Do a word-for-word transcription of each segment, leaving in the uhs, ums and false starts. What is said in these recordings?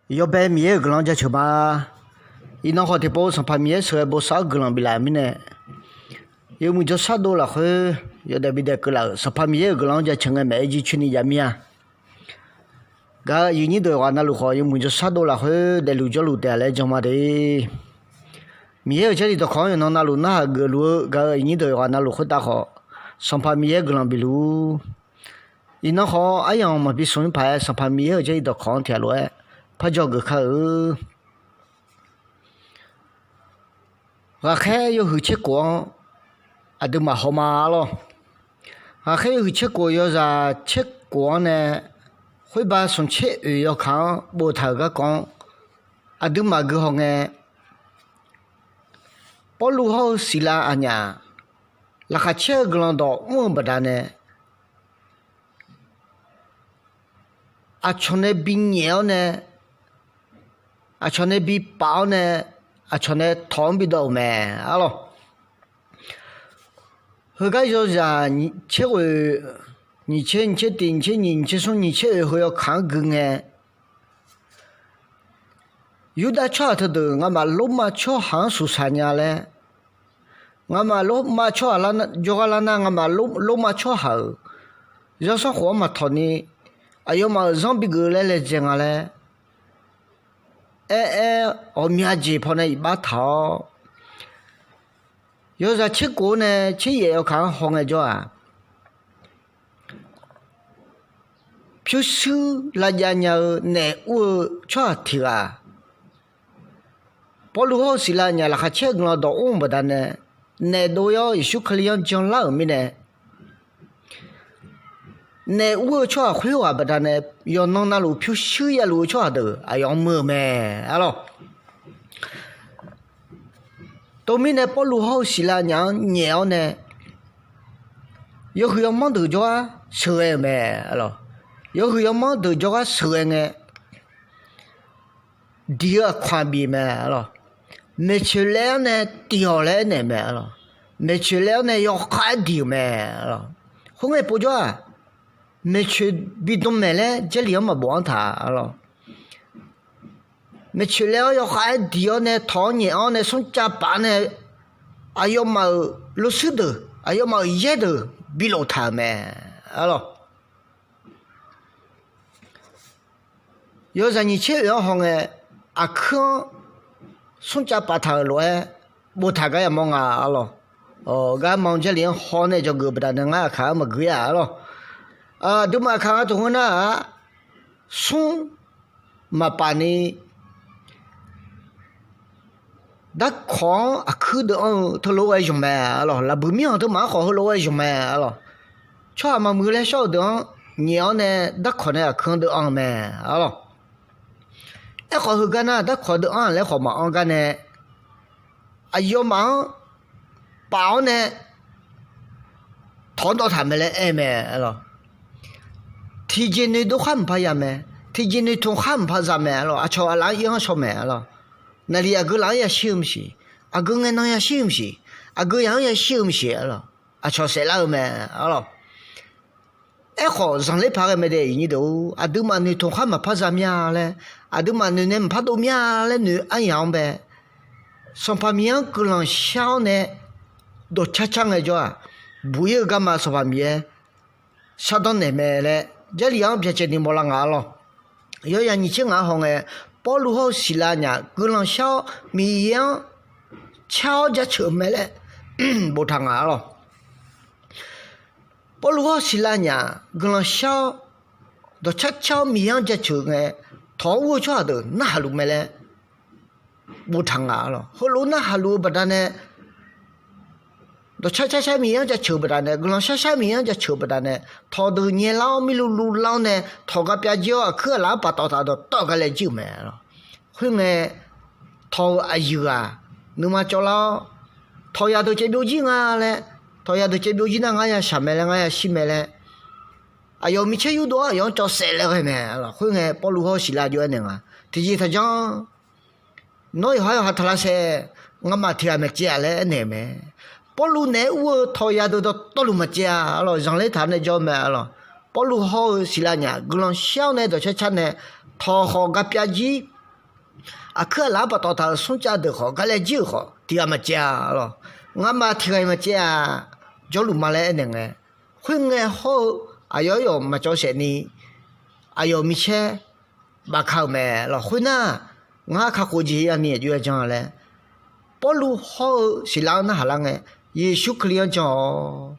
Yawbae Miqyaer-euq guiqlanq-anr jaceuq ma. Iqnan khawf tiqpov Sanqpaq Miqyaer sheuqghae bosav-awr guiqlanq biflaf-euq mirnae, yawmuiq jawrshar dov lafkhoer yawdaef bidaef keuvlaf-euq Sanqpaq Miqyaer-euq guiqlanq-anr jaceuq ngae maeq-aer jircoer ni jav mir-a. Gaq-euq aqyuif nyir deuq yawqghaq navluf khawf, yawmuiq jawrshar dov lafkhoer daefluf jawrluf taef-a laer jan ma de. Miqyaer-euq Jarlif dawqkawq-anr yawqnan navluf narhaq geufluf-eu gaq-euq aqyuif nyir deuq yawqghaq navluf khoertav khawf, Sanqpaq Miqyaer guiqlanq bifluf-ur. Iqnan khawf, aryamq maqbi smq-ir paq-aer Sanqpaq Miqyaer-euq Jarlif dawqkawq-anr tiqghaq lof-aer parjawr geuf kar-eu. Ghaqkhaer yawhuiq tserkhof-anr aqduimaf haw ma-a lawr. Ghaqkhaer yawhuiq tserkhof yawzaq tserkhof-anr nae, khoerba smq tser oeq yawkaq-anr boftaq-euq garkawv-anr aqduimaf gui hawngae, Pawrluv hawr-eu Siqlav aqnyaf, laqkhaq caer-eu guiqlanq dawq mr-eu baqdanae, aqcawq nae binyaef-awr nae, aqcawq nae bipaf-awr nae, aqcawq nae tawq-anr bidawv-euq mae, a lawr. Heugar yawzaq tserghoeq, nyiq tser, nyiq tser tiq, nyiq tser nyiq, nyiq tser smr, nyiq tser oeq heu yawkaq-anr gui ngae, Yurdav tsawrhaq teudeuq ngamaf Lormav tsawrhaq-anr suqsaq nya laer, ngamaf Lormav tsawrhaq jawrgar lar nar, ngamaf Lormav tsawrhaq-euq zanrsanrkhof-anr maqtawq ni, aqyawfmaf-euq zanr bigeuf laer laejae nga laer aer-aer, ghawqmya jeq pawnae iqbax taq-awr, yawzaq tserkhof nae tseryaef yawkaq-anr hawngae jawr-aq, pyurshuir lavjav nya-eu naef ur-eu tsawrhaq tiq ghaq, Pawrluv hawr-eu Siqlav aqnyaf laqkhaq caer-eu guiqlanq dawq mr-eu baqdanae, naef dov-awr Yeqsur Kali-anr janlar-euq mirnae, naef ur-eu tsawrhaq khoerghaq baqdanae, yawqnan navluf pyurshuir yaluf-eu tsawrhaq deuq aqyawf-anr muir-eu mae, a lawr. Teumirnae Pawrluv hawr-eu Siqlav aqnyaf-anr nyaef-awr nae, yawhuiq yawmanr deuq jawrgar sheuqghae-euq mae, a lawr. Yawhuiq yawmanr deuq jawrgar sheuqghae ngae, diq-eu aqkawq-aq bif mae, a lawr. Maeqtsoeq laer-awr nae tiq-awq laer aernaeq mae, a lawr. Maeqtsoeq laer-awr nae yawkhav-aer diq-euq mae, a lawr. Khoerngae povjawr-aq, maeqtsoeq bidm maeq laer Jarlif-anr maqbof-anr taq, a lawr. Maeqtsoeq laer-awr yawkhav-aer diq-awr nae tawq-awr nyaef-awr nae smrcav paf-awr nae, aqyawfmaf-euq lorshuir deuq, aqyawfmaf-euq yaer deuq bilof taq-euq mae, a lawr. Yawzaq nyiq tser oeq-anr hawngae, aqkuir-anr smrcav paftaq-euq lof-aer boftaq gar yamawr nga, a lawr. Garma-eu Jarlif-anr haw nae dzawgeuf baqdanae ngar aqkaq-anr maqgui-a, a lawr. Aqduimaf aqkaq nga taq ngeur nar-aq, smr maqpaf ni darkawq-anr aqkuir deuv anr-eu teulof-aer zmq mae, a lawr. Laqbuiq mirkhanq teumaf-anr khawf heulof-aer zmq mae, a lawr. Tsawrhaq maqmuiq laer shawr-eu deuq-anr nyaef-awr nae darkawq nae aqkuir-anr deuv anr-eu mae, a lawr. Aerkhawf heugar nar darkawq deuv anr laer khawf maqanr gar nae, aqyawfmaf-anr paf-awr nae tawq-anr dawv taq mae laer aer mae, a lawr. Tiqjeq noeqdov khar maqpar ya mae, tiqjeq noeqtmq khar maqpar za mae, a lawr. Aqcawq aqlaf-anr ir-anr shaw mae, a lawr. Naqliq aqgeu laf-anr yashir-eu maqsiq, aqgeu ngae nan yashir-eu maqsiq, aqgeu yaq-anr yashir-eu maqsiq, a lawr. Aqcawq saeflar-eu mae, a lawr. Aerkhawf zanqler paq ghae mae de, iqnyir deuq-or, aqduimaf noeqtmq khar maqpar za mir-a laer, aqduimaf noeqnaeq maqpar dov mir-a laer noeq aryaq-anr bae, Sanqpaq Miqyaer-anr guiqlanq shar-awr nae dawqcar car ngaejawr-aq, buq-ir-eu garma Sanqpaq Miqyaer shardanr naeq mae laer Jarlif-anr byacaevni mawrlar nga, a lawr. Yawzaq nyiq tser ngaq-anr haw ngae, Pawrluv hawr-eu Siqlav aqnyaf guiqlanq shar-awr Miqyaer-anr car-awr jaceuq mae laer boftaq nga, a lawr. Pawrluv hawr-eu Siqlav aqnyaf guiqlanq shar-awr dawqcar car-awr Miqyaer-anr jaceuq ngae, tawq-anr ur-eu tsawrhaq deuq narhaq luf mae laer boftaq nga, a lawr. Heulof-aer narhaq luf-eu baqdanae, dawqcar car shar Miqyaer-anr jaceuq baqdanae, guiqlanq shar shar Miqyaer-anr jaceuq baqdanae, tawq deuq nyaelar-awr mirluv luvlar-awr nae tawq ga pyav jir-awr aqkuir aqlaf-anr paftawf taq dawqtawv gar laejae-euq mae, a lawr. Khoerngae, tawq-eu aqyuif ghaq nuima cawvlar-awr, tawq yadeuq caevbyov jir nga laer, tawq yadeuq caevbyov jir nar ngar yashaq mae laer, ngar yashir mae laer, aqyawf micaer yurdov-anr aqyawf-anr cawv saef laer ghae mae, a lawr. Khoerngae Pawrluv hawr-eu Siqlav jov-aer naeq nga, tiqjeq taqjanr, nawr yawqha yawqha taq lavsaef, ngamaf tiq ghaq maqcaev-a laer aernaeq mae. Pawrluv naeq-aer ur-eu tawq yadeuq dawqtawvluf maqcaev-a, a lawr. Zanqler taq nae jawr mae, a lawr. Pawrluv hawr-eu Siqlav aqnyaf guiqlanq shar-awr nae dawqcar car nae tawq khawf ga pyav jir Aqkuir aqlaf-anr paftawf taq-euq smrcav deuq khawf, galaer jir-euq khawf tiq ghaq maqcaev-a lawq. Ngamaf tiq ghaq-iq maqcaev-a, jawrluf ma laer aernaeq ngae, khoerngae hawr-eu aqyawf aryawf maqcawv saef ni, aqyawf micaer bafka-euq mae lawq. Khoernar, ngar kakhof-eu jeq-anr ni aqjox-aer jan laer, Pawrluv hawr-eu Siqlar-anr narhaq lar ngae, Yeqsur Kali-anr jan-awq.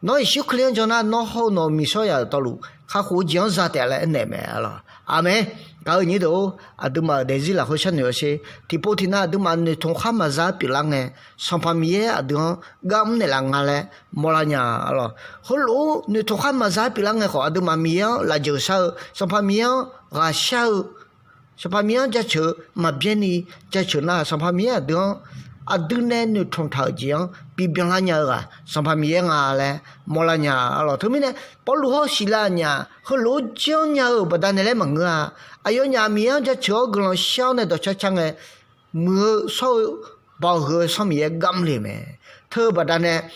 Nawr Yeqsur Kali-anr jan nar, nawr hawr-eu nawq-euq miqshawr yaf-euq tawvluf kakhof-eu jeq-anr za taef laer aernaeq mae lawq. Aqmeq. Gaq-euq nyir deuq-or, aqduimaf-euq daefzir lafkhoer sharnoeq-awr sher. Tiqpov tiqnav aqduimaf noeqtmq khar maqza-aer pyeuflar ngae, Sanqpaq Miqyaer aqdui-anr gar mrnaeq laf nga laer mawrlar nya lawq. Heulof-aer noeqtmq khar maqza-aer pyeuflar ngae khawf, aqduimaf Miqyaer-anr lafjeuq shar-eu, Sanqpaq Miqyaer-anr ghaqshar-eu, Sanqpaq Miqyaer-anr jaceuq-eu maqbyaer ni jaceuq nar, Sanqpaq Miqyaer aqdui-anr aqdui nae noeqtmq taq-euq jeq-anr bibyan lar nya-eu ghaq Sanqpaq Miqyaer nga laer mawrlar nya lawq. Teumirnae, Pawrluv hawr Siqlar aqnyaf heulof-aer janrnya-eu baqdanae laer maqngeur-a. Aqyawfnyaf Miqyaer-anr jaceuq-awr guiqlanq shar-awr nae dawqcar car ngae, muiq-eu shawr-eu Baoq huiq-eu Yawsanr Miqyaer gar mrle-euq mae. Teu-eu baqdanae,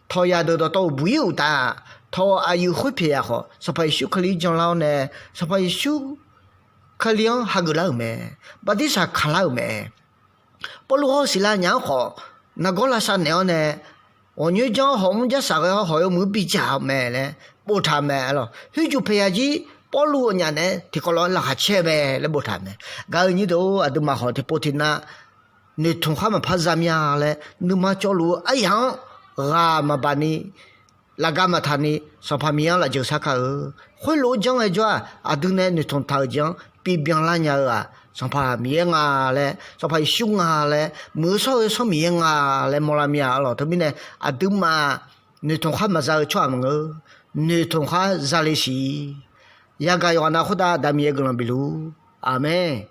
tawq yaq deuq dawqtawv-euq buq-ir uqtaf, tawq aqyuif khoerpyaeq yaq khawf, Sanqpaq Yeqsur Kali janlar-awr nae, Sanqpaq Yeqsur Kali-anr hageuf lar-euq mae. Bartirsaq kaq lar-euq mae. Pawrluv hawr Siqlar aqnyaf-anr khawf, nargawr lavsav naeq-awr nae, ghawqnyoer janr-awr hawq mr jarsaq ghae-awr hawq yawmuiq-anr bidzaq-eu mae laer boftaq-euq mae lawq. Khoerjuq paeq yaq jir Pawrluv aqnyaf naeq-aer tiqkawv lof-aer laqkhaq caer-eu mae laer boftaq-euq mae. Gaq-euq nyir deuq-or, aqduimaf khawf tiqpov tiqnav noeqtmq khar maqpar za mya laer, nuima cawvluf-eu aryaq-anr ghaq maqbaq ni, lafgav maqtaq ni, Sanqpaq Miqyaer-anr lafjeuq shar kar-eu. Khoerlof-aer janr ngaejawr-aq, aqdui nae noeqtmq taq-euq jeq-anr bibyan lar nya-eu-aq, Sanqpaq Miqyaer nga laer, Sanqpaq Yeqsur nga laer, muiq-eu shawr-eu Yawsanr Miqyaer nga laer mawrlar mya lawq. Teumirnae, aqduimaf noeqtmq khar maqza-eu tsawrhaq maqngeur. Noeqtmq khar zale siq. Yagaq yawqghaq nav khoertav Aqda Miqyaer guiqlanq bifluf. Aqmeq.